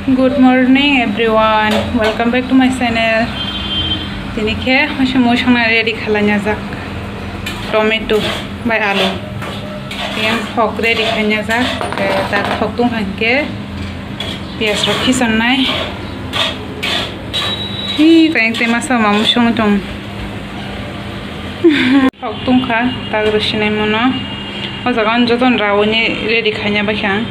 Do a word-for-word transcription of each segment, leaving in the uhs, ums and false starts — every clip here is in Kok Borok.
Good morning everyone, welcome back to my channel. Tini khe mui songna ready khlaina jak tomato bai alu. Yang thok ready khlaina jak, ta thok tung hangke piyaj rok khisannai. Hi, teng te masa mamu song tong. Thok tungkha, tak rw sinai mano. O jaga ang jotono rawini ready khaina baikha ang.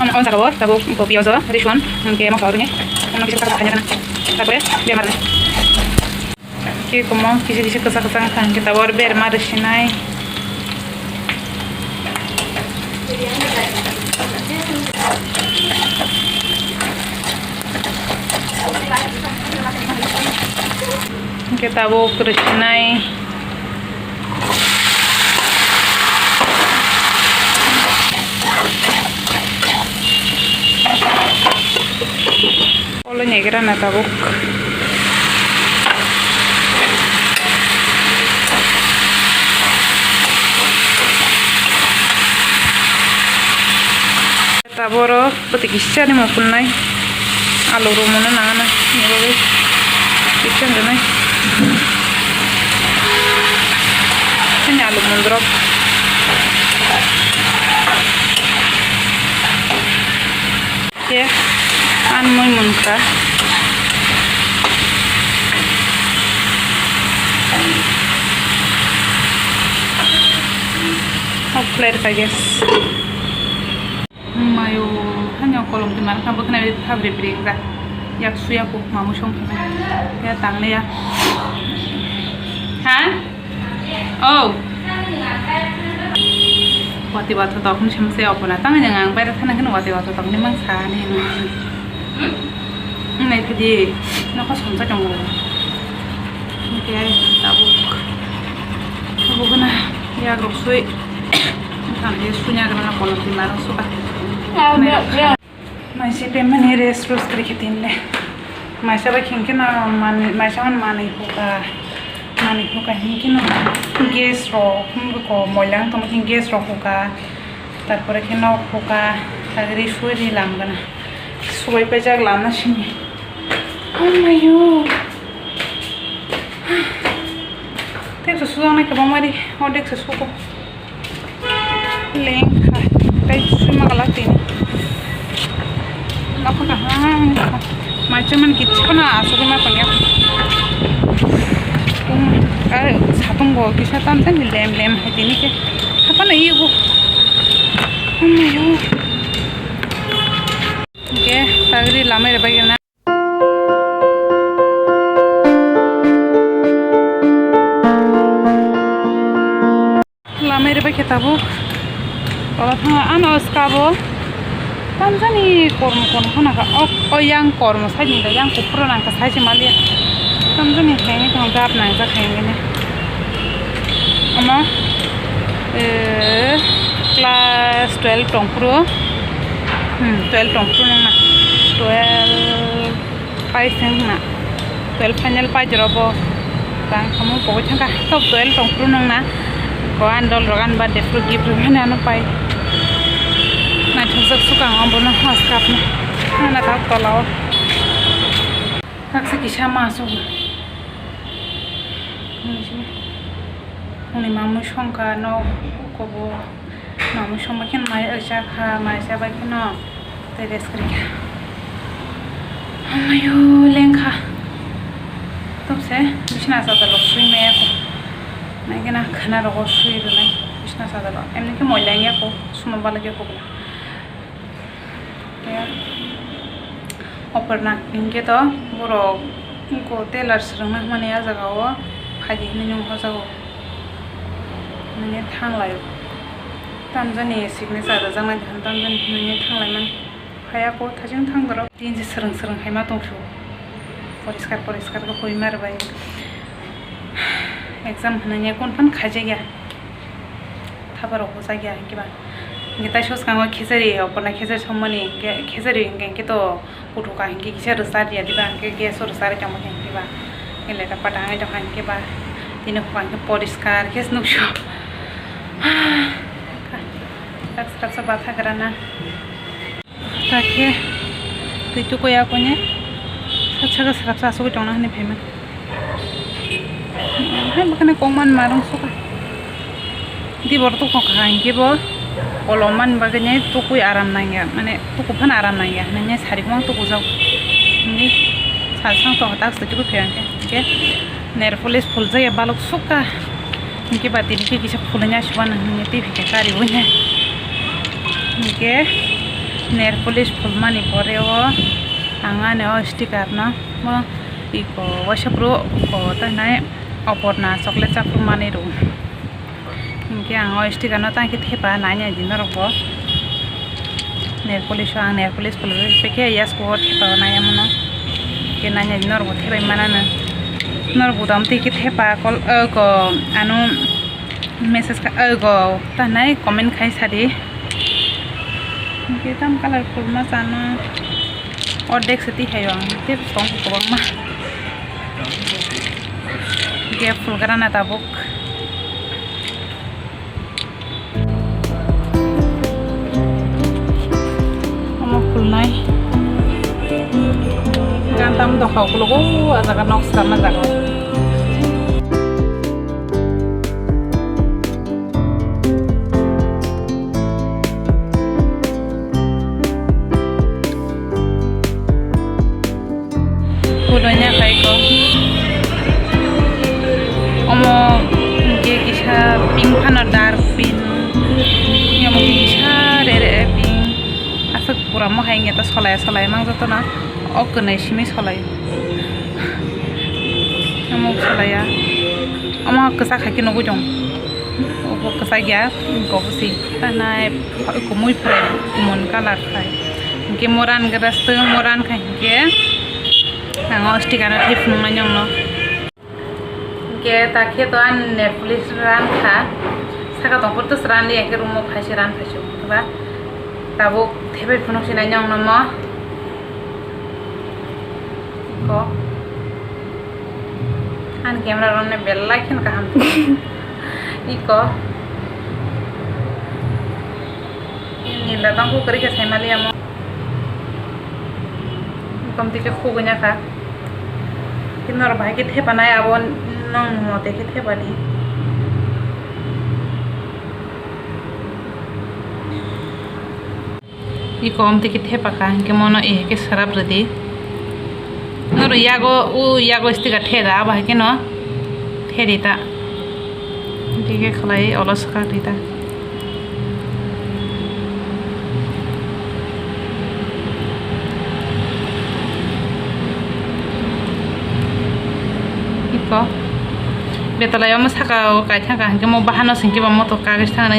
Ang, ang saka bo, tabuk bo piyajo, risuan, ang kaya masala ni, ang kisa kisa kanya na, tapore, biar mana. Khe komo kisa kisa kisa kisa wngkha, hwnkhe tabuk aro berma rw sinai. Hwnkhe tabuk rw sinai. Olo nyegra na tabuk. Taboro pati kisa ni mokol nai. Alu rw mano nang nai. Ni bagwi kisa ni nai. Ani alu mondrok. Khe ang mui munkha. Hopefully, I guess. Mayo, hanya kolom di mana kabo kena di thabri bring ra. Yak suya ko mamu song kena. Ya tangle ya. Ha? Oh. Wati wata tok ni sem se opona. Tang yang ang bayar thana kena wati wata tok ni mang sa ni. Nai kedi nokha somsa tongo. Nokha ai tabuk. Tabuk na ya rosoi. Tang ye sunya kena kolom di mana suka. Maise pemani rest rest kri khe tinle. Maisa bai khingkhe no mani, maisa man mani huka. Mani huka hinkhe no gas rok himko moilang tongma khe gas rok huka. Tarpore khe nok huka. Tagri suri lam gana. Subai pajak lamna sini. Oh my god. Tei so sujak nai khe bangmari. Odek se suko. Lengkha, tei sui ma galak tini. Lapha kaham, macha man kichha na asugwi ma tongya. Tung, ai, satung bo kisa tam tani lem lem hai tini ke. Hapa na iyo bo. Amayo. Ke, tagri lamai re bai na. Lamai ribai khe tabuk. Tola thangla ano skabo. Tamjani kormo kormo khana kha. O, o yang kormo side ni da yang kupro nang kha side maliya. Tamjani khaini thang dap nang ja khaini. Ama, eh, class twelve tongphuru. Hmm, twelve tongphuru nang na. Twelve. Pai se wngna. Twelve final pai jora bo. Tang khamung pogoi thangkha. Top twelve tong phuru nangna. Ko an dol rok an birthday phuru gift rwmani ano pai. Naithokjak sukang o bono host cup no. Nana thak tola o. Thaksa kisa ma asuk. Ani mamui songkha no kobo. Mamui songma khe mai jakha, mai chabai kheno tei rest kwrwi kha. Amayo lengkha. Tobse bisna chadar rok sui maya kho. Nai gana khana rogo sui rwnai bisna chadar rok. Emni khe moila wngya kho, suma balai khe kho bwla. Tei Operna hinkhe to borok wngkho tailor swrwngna hwnmani a jaga o phaidi hinwi nung hojago. Nini thanglai o. Tamjani signature rwjaknai dihan tamjani hinwi thanglai mani. Phaiya kho thaichung thang dorok. Tin je swrwng swrwng hai ma tongsu. Poriskar poriskar khe hoi ma rwbai. Exam hwnwi khe kun phan khaijakya. Thapa rok bwchak ya hinkhe ba. Hingke tai soskango khichari, oporna khichari songmani, hingke khichari hingke, hingke to kuthuk ka hingke kisa rwchar ya diba, hingke gas o rwchar tongma hingke ba, hingke leta pata hingke tongkha hingke ba, tini hokha hingke poriskar khe nukso. Rak srapsa batha grana. Takhe twi tukui akuni saka saka srapsa asugui tongna hwnwi phaima. Hai bwkhani kok man marung suka. Di bor tukho kha hingke bo kolom man bagwi tukui aram nangya, mane tuku phano aram nangya hwnwi sari kwmang tukujak. Hwnwi sal sang tong task twi tukui phai hingke nail polish phuljak ya balok suka. Hingke ba tini khe kisa phulwi nya suba nang hwnwi twi phikha kari bo nya. Hingke nail polish phulmani pore o ang ani o sticker no mo iko waisa phuru ko tanai oporna chocolate chaphru manwi rw. Hingke ang o sticker no tang khe thepa nai nai di norok bo. Nail polish o ang nail polish phulwi pekhe yasku o thepa nai amo no. Hingke nai nai di norok bo thepai manano. Norok bo dam twi khe thepa kol, o ko ano message kha, o ko tanai comment khai sadi. Hingke tam colorful ma chano. Ordek se twi hayo ang, tei tong kwbangma. Hingke phulgrana tabuk. Omo phulnai. Gantam dokhao kulogo, o jaga nok swnamna jaga. Kulonya khaiko. Omo hingke kisa pink phano dark pink. Omo kisa re re pink. Aswk pura mohai wngya ta solaya solaya mang jotono. O kwnwi simi solai. Omo solaya. Omo kwchak hai khe nugui tong. Obo kwchak ya, obo si. Tanai kumui phurai, kumon colour khai. Hingke moran gra swtwng, moran khai hingke ang o sticker no thai phunuknai nongno. Hingke ta khe to ani nail polish ran kha. Saka tongphuru to sranli, hingke room o phai se ran phai se ba. Tabuk thepai phunuk sinai nongno mo. Ko. Ani camera rok nai belai kheno kaham. Iko. Nila tang khe kwrwi khe sai mali amo. Komti khe khugui ya kha. Khe norok bahai khe thepa nai abo nong mote khe thepa di. Iko omtwi khe thepakha, hinkhe mono e hai khe srap rwdi. Noro yago, o yago sticker theda, abo hai kheno thedi ta. Hinkhe khe khlai olo swkak di ta. Iko betala omo saka o kaithang ka, hinkhe mo bahano singkhe ba moto kagis thang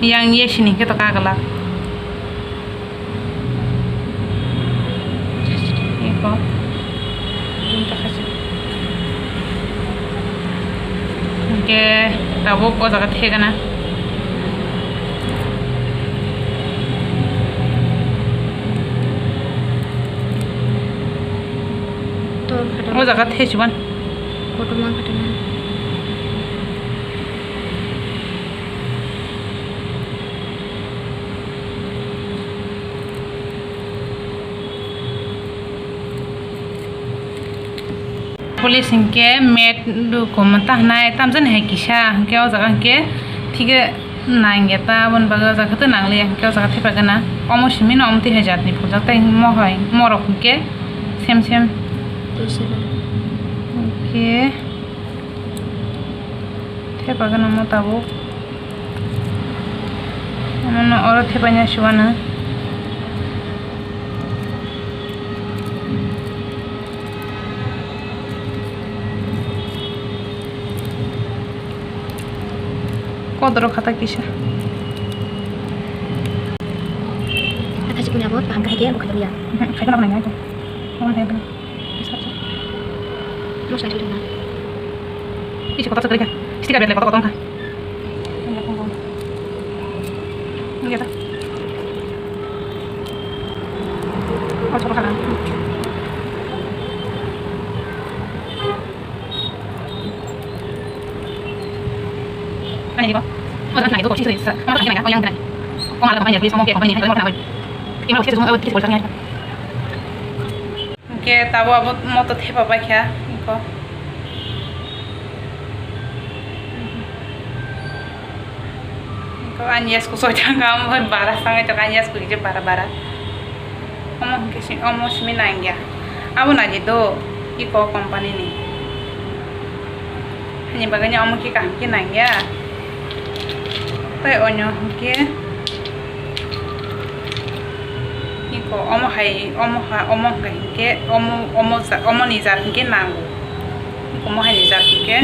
yang ye sini hinkhe to kagala. Iko. Hinkhe tabuk o jaga thegana. O jaga thesiban. Kotorma khatina. Police hinkhe mat dukum ta hwnai tamjani hai kisa hinkhe o jaga hinkhe thike nangya ta aboni bagwi o jaga khe nangliya hinkhe o jaga thepagana omo simi no omtwi hai jatni phuljak tei mohai morok hinkhe sem sem hinkhe. Thepagana mo tabuk. Omono oro thepaina siwano. Kodoro khata kisa. Kata sikuni abo, paham kahai ke, bukan dia. Khai kana nang nang. Mosla suri na. Isi kotor sekali kah? Stiker biar kotor kotor kah? Iya ta. Hingke tabo abo moto thepa paikha, hingko. Hingko ani yasku soi thangkha, omo bara sangai tongkha, ani yasku kisa bara bara. Omo hingke si, omo simi nangya. Abo naidi do, iko company ni. Hani bagwi ni omo khe kaham khe nangya. Tei onyo hwnkhe iko omo hai, omo ha, omo hwnkha hinkhe omo, omo ja-, omo ni jaat hinkhe nango. Omo hai ni jaat hinkhe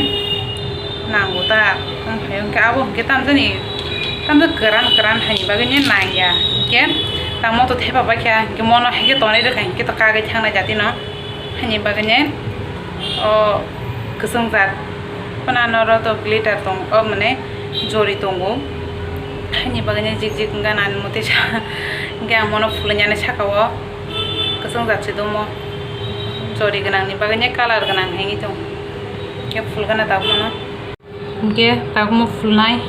nango ta. Omo hai hinkhe abo hinkhe tamjani, tamjani kwran kwran haini bagwi ni nangya. Hinkhe tamo to thepa baikha hinkhe mono haikhe tonwi rwkha hinkhe to kagwi thangnai jatino. Hani bagwi ne o kwchwng jaat phano noro to glitter tong, o mane jori tongo. Hani bagwi ne jik jik wngkha nani motisa. Hingke ang mono phulwi nani saka o kwchwng jaat se domo. Jori gwnang ni bagwi ne colour gwnang hinwi tong. Hingke phulgana tabuk mono. Hingke tabukmo phulnai.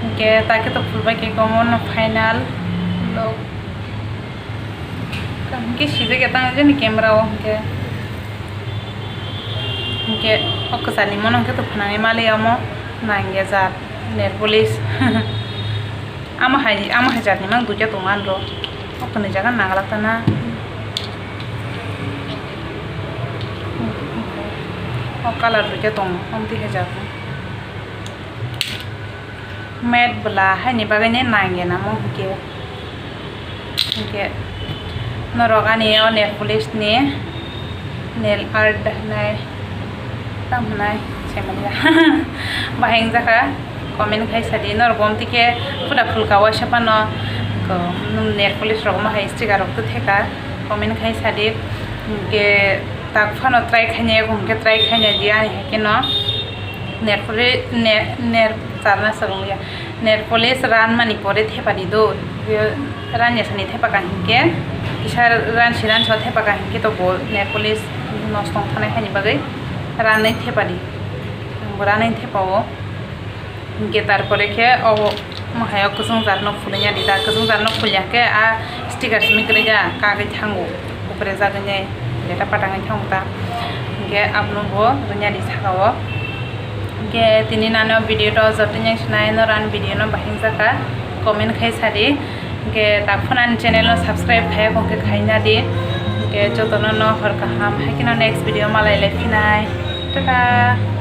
Hingke ta khe to phulbai khe omo no final look. Hingke sijak ya tang jani camera o hingke. Hingke o kwchani mono hingke to phwnangwi mali omo nangya jaat nail polish. Amo hai, amo hai jaat ni mang duita tongo ano. O kwnwi jaga nangla tana. O colour duita tongo, omo twi hai jaga. Matte bwla haini bagwi ni nangya namo hwnkhe. Hwnkhe norok ani o nail polish ni nail art hinai tamo hinai saimanliya. Bahai wngjakha comment khai sadi norok bo omtwi khe puda phulka waisa phano nail polish rok omo hai sticker rok twi theka comment khai sadi. Hwnkhe tak phano try khainai hwnkhe try khainai di ani hai kheno. Nail polish, ne-, nail, charna swrwngya. Nail polish ranmani pore thepadi do. Ranya sani thepaka hinkhe, kisa ransi ransi thepaka hinkhe to bo nail polish nosto wng thanai haini bagwi ranwi thepadi. Bo ranwi thepao. Hinkhe tarpore khe obo mohai o kwchwng jar no phulwi ya di da. Kwchwng jar no phulya khe a sticker simi kwrwi ya kagwi thango. Upre jagwi nai leta patangwi thang ta. Hingke abono bo rwnya di saka o. Hingke tini nano video to joto yang sinai no ran video no bahing jaka comment khai sadi. Hingke tak phone ani channel no subscribe khai ko hingke khai na di. Hingke joto no no hor kaham hai kino next video malai le phinai. Tata.